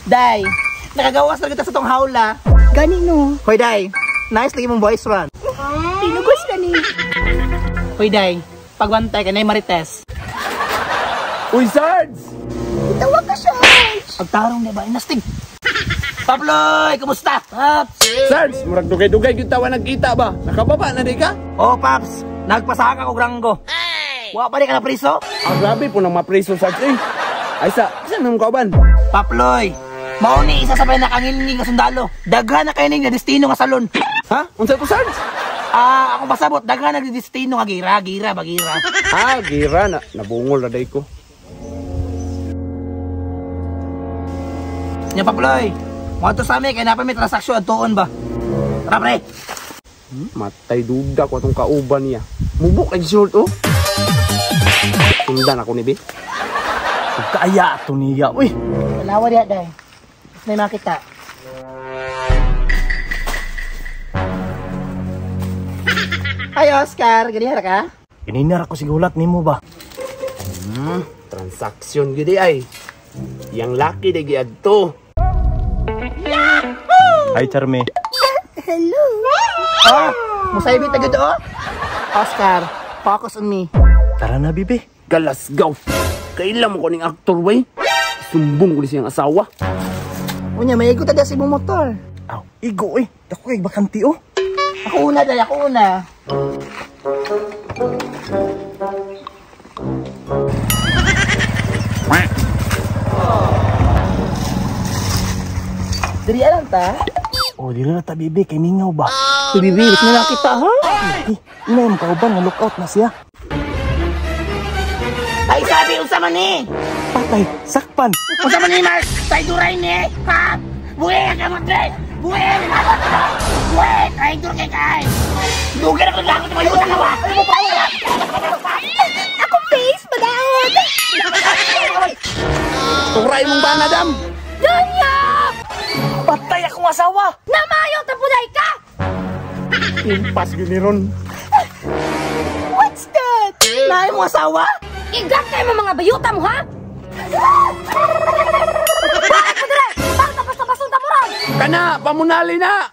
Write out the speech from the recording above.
Day, nakagawas na kita sa tong hawla. Gani no. Hoy, Day. Nice lagi mong voice run. Tinugos ka ni. Hoy, Day. Pagwantay ka na marites. Uy, Sarge! Itawag ka, Sarge. Pagtarong niya ba? Inastig. Pabloy, kumusta? Paps! Sarge, murag dugay-dugay gyud tawa nagkita ba? Nakababa na di ka? Oh, Paps. Nagpasaka ko granggo. Wa pa di ka na priso? Ah, grabe po nang mapriso, Sarge. Eh. Ay sa, saan nang kauban? Paploy, mao ni isa sa pinakangilingin nga sundalo. Daghan na kay ning destino nga salon. Ha? Unsa to, Sarge? Ah, akong pasabot, daghan na destino nga gira, gira, bagira. Ah, gira na. Nabungol na day ko. Nya Paploy, moadto sa ami kay napa may transaksyon adtuon ba? Tara pre. Matay duda ko atong kauban niya. Mubok kay short oh. Sundan ako ni bi. Kaaya ato niya, uy. Tanawa diha day. May makita. Hi Oscar, ganihara ka? Ininara ko sigulat nimo ba? Transaksyon gyud ay. Yang laki day giadto. Yahoo! Hi Charme. Hello. Oh, musaybi ta gyud oh. Oscar, focus on me. Tara na, bibi. Galasgaw. Kailan mo ko ning aktor way? Sumbong ko ni siyang asawa. Unya, may igo ta sa imong motor. Aw, igo eh. Dako kay bakanti oh. Ako una day, ako una. Diri lang ta? Oh, diri na ta bibi kay mingaw ba? Oh, bibi, gusto na kita ha? Eh, ina yung kauban nga lookout na siya. Ay, sabi unsa man ni? Patay, sakpan. Unsa man ni Mark? Tay duray ni? Ha? Buhi ka mo dre. Buhi ka mo dre. Buhi, ay dur kay kay. Dugay na ko lang ko mayuta ka ba? Ako face madaot. Turay mong bana dam. Donya! Patay akong asawa. Namayo tapuday ka. Impas gyud ni ron. What's that? Naay mo asawa? Igat kayo mo mga bayuta mo ha? Bakit mo dire? Bakit tapos-tapasun ta mo ron? Kana, pamunali na.